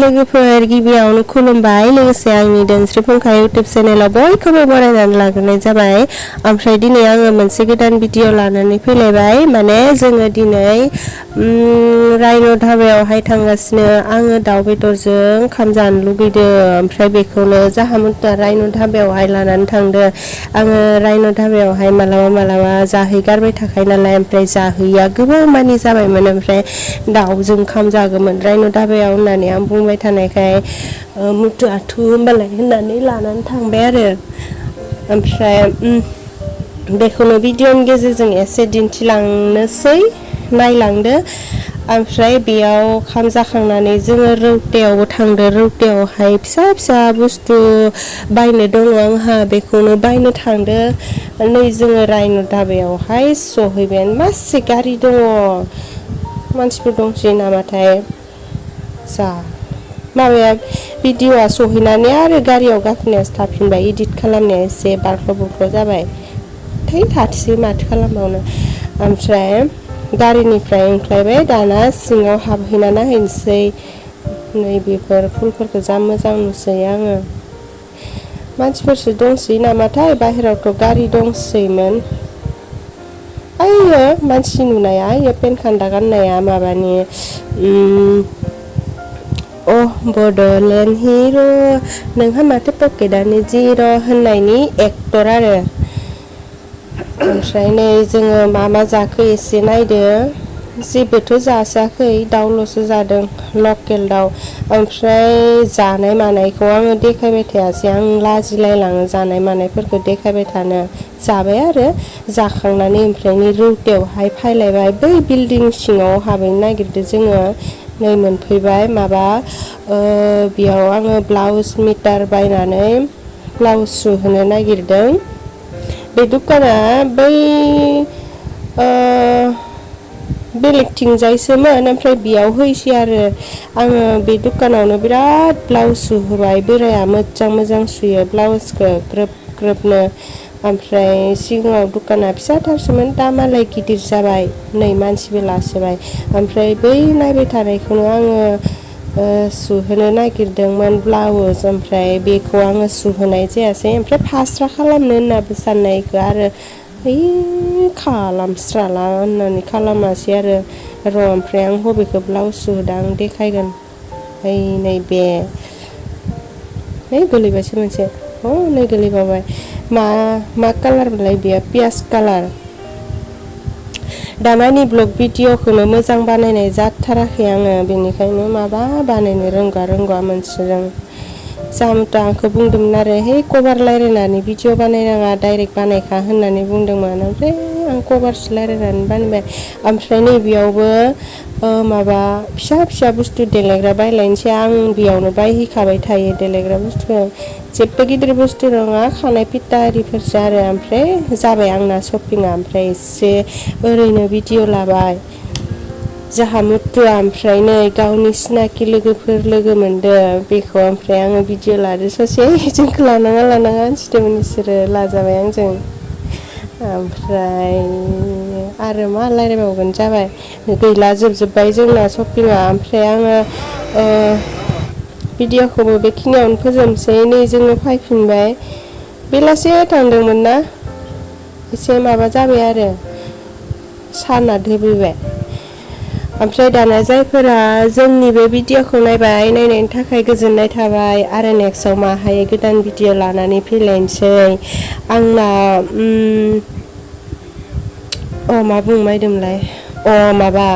लोगोफोर गिबियावनो खुलुमबाय लोगोसे आंनि धोनस्रि फुंखा यूट्यूब चेनेलाव बयखौबो बरायनानै लाग्रोनाय जाबाय। ओमफ्राय दिनै आङो मोनसे गोदान भिडिअ लानानै फैलायबाय। माने जोङो दिनै रायन' धाबायावहाय थांगासिनो। आङो दाउ बेदरजों ओंखाम जानो लुगैदों। ओमफ्राय बेखौनो जाहामुत्ता रायन' धाबायावहाय लानानै थांदो। आङो रायन' धाबायावहाय मालाबा जाहैगारबाय थाखायो नालाय, ओमफ्राय जाहैया गोबां मानि जाबायमोन। ओमफ्राय दाउजों ओंखाम जागौमोन रायन' धाबायाव होननानै आं बुंबाय थानायखाय मुथु आथु होमबालाय होननानै लानानै थांबाय आरो। ओमफ्राय बेखौनो भिडिअनि गेजेरजों एसे दिन्थिलांनोसै, नायलांदो। ओमफ्राय बेयाव ओंखाम जाखांनानै जोङो रौतायावबो थांदो। रौतायावहाय फिसा फिसा बुस्थु बायनो दङ आंहा, बेखौनो बायनो थांदो। नै जोङो रायन' धाबायावहाय सहैबाय। मासे गारि दङ, मानसिफोर दंसै नामाथाय। जा माबाया भिडिअ'आ सहैनानै आरो गारियाव गाखोनायासो थाफिनबाय। इडिट खालामनाया एसे बारख्ल' बुरख्ल' जाबाय। थाथोंसै माथो खालामबावनो। ओमफ्राय गारिनिफ्राय ओंखारबाय। दाना सिङाव हाबहैना नायहैनोसै। नै बेफोर फुलफोरखौ जा मोजां नुसै आङो। मानसिफोरसो दंसै नामाथाय, बाहेरावथ' गारि दंसैमोन। आयो मानसि नुनाया, इयो पेन खान्दा गाननाया माबानि बड'लेण्ड हिर' नोंहा माथो पकेटआनो जिर' होननायनि एक्टर आरो। ओमफ्राय नै जोङो मा जाखो एसे नायदो। जेबोथ' जासाखै, दाउल'सो जादों, लकेल दाउ। ओमफ्राय जानाय मानायखौ आङो देखायबाय थायासै, आं लाजिलायलाङो जानाय मानायफोरखौ देखायबाय थानो। जाबाय आरो जाखांनानै ओमफ्राय नै रौतायावहाय फैलायबाय। बै बिल्डिं सिङाव हाबहैनो नागिरदों जोङो। नै मोनफैबाय। माबा बेयाव आङो ब्लाउस मिटार बायनानै ब्लाउस सुहोनो नागिरदों। बे दुकाना बै बेलेगथिंजायसोमोन, ओमफ्राय बेयाव हैसै आरो। आङो बे दुकानावनो बिराद ब्लाउस सुहोबाय। बोराया मोजां सुयो ब्लाउसखौ ग्रोब ग्रोबनो। ओमफ्राय सिगाङाव दुकाना फिसाथारसोमोन, दा मालाय गिदिर जाबाय। नै मानसिबो लासोबाय। ओमफ्राय बै नायबाय थानायखौनो आङो सुहोनो नागिरदोंमोन ब्लाउस। ओमफ्राय बेखौ आङो सुहोनाय जायासै। ओमफ्राय फास्रा खालामनो होननाबो साननायखौ आरो खालामस्राला होननानै खालामासै आरो। ओमफ्राय आं बबेखौ ब्लाउस सुहोदों आं देखायगोन। नैबे गोलैबायसो मोनसे। नै गोलैबावबाय। मा कालारमोनलाय बेयो? पियास कालार। दामानि ब्लग भिडिअ'खौनो मोजां बानायनाय जाथाराखै आङो, बेनिखायनो माबा बानायनो रोंगौआ मोनसोदों। जामुता आंखौ बुंदोंमोन आरो, हे कभार रायज्लायनानै भिडिअ' बानायनाङा, डाइरेक्ट बानायखा होननानै बुंदोंमोन। ओमफ्राय आं कभारसो रायज्लायनानै बानायबाय। ओमफ्राय नैबेयावबो माबा फिसा बुस्थु देलायग्रा बायलायनोसै। आं बेयावनो बायहैखाबाय थायो देलायग्रा बुस्थुखौ। जेबो गिदिर बुस्थु नङा, खानाय फिथा आरिफोरसो आरो। ओमफ्राय जाबाय आंना शपिंआ। ओमफ्राय एसे ओरैनो भिडिअ' लाबाय जाहा मुथुआ। ओमफ्राय नै गावनि सिनाखि लोगोफोर लोगो मोनदों बेखौ। ओमफ्राय आङो भिडिअ' लादो ससे, जोंखौ लानाङा होनसिगौमोन बिसोरो, लाजाबाय आंजों। ओमफ्राय आरो मा रायज्लायबावगोन जाबाय। गैला, जोबजोब्बाय जोंना शपिंआ। ओमफ्राय आङो भिडिअ'खौबो बेखिनियावनो फोजोबनोसै। नै जोङो फैफिनबाय। बेलासे थांदोंमोन ना, एसे माबा जाबाय आरो साना दोबैबाय। ओमफ्राय दाना जायफोरा जोंनि बे भिडिअ'खौ नायबाय, नायनायनि थाखाय गोजोननाय थाबाय। आरो नेक्स्टआव मा हायो गोदान भिडिअ' लानानै फैलायनोसै। आंना मा बुंनायदोंमोनलाय, माबा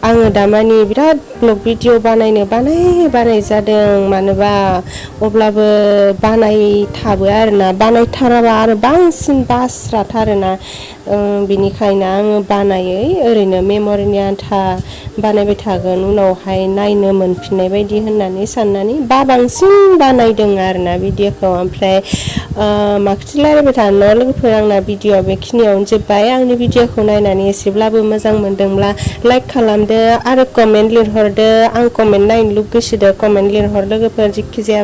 आङो दामानि बिराद ब्लग भिडिअ' बानायनो बानाय जादों। मानोबा अब्लाबो बानायथाबो आरोना, बानायथाराबा आरो बांसिन बास्राथारोना। बिनिखायनो आङो बानायै ओरैनो मेम'रिनि आन्था बानायबाय थागोन, उनावहाय नायनो मोनफिननाय बायदि होननानै साननानै बांसिन बानायदों आरोना भिडिअ'खौ। ओमफ्राय माखौथो रायज्लायबाय थानो लोगोफोर, आंना भिडिअ'आ बेखिनियावनो जोब्बाय। आंनि भिडिअ'खौ नायनानै एसेब्लाबो मोजां मोनदोंब्ला लाइक खालामदो आरो कमेन्ट लिरहरदो। आं कमेन्ट नायनो लुगैसोदो, कमेन्ट लिरहर लोगोफोर, जिखिजाया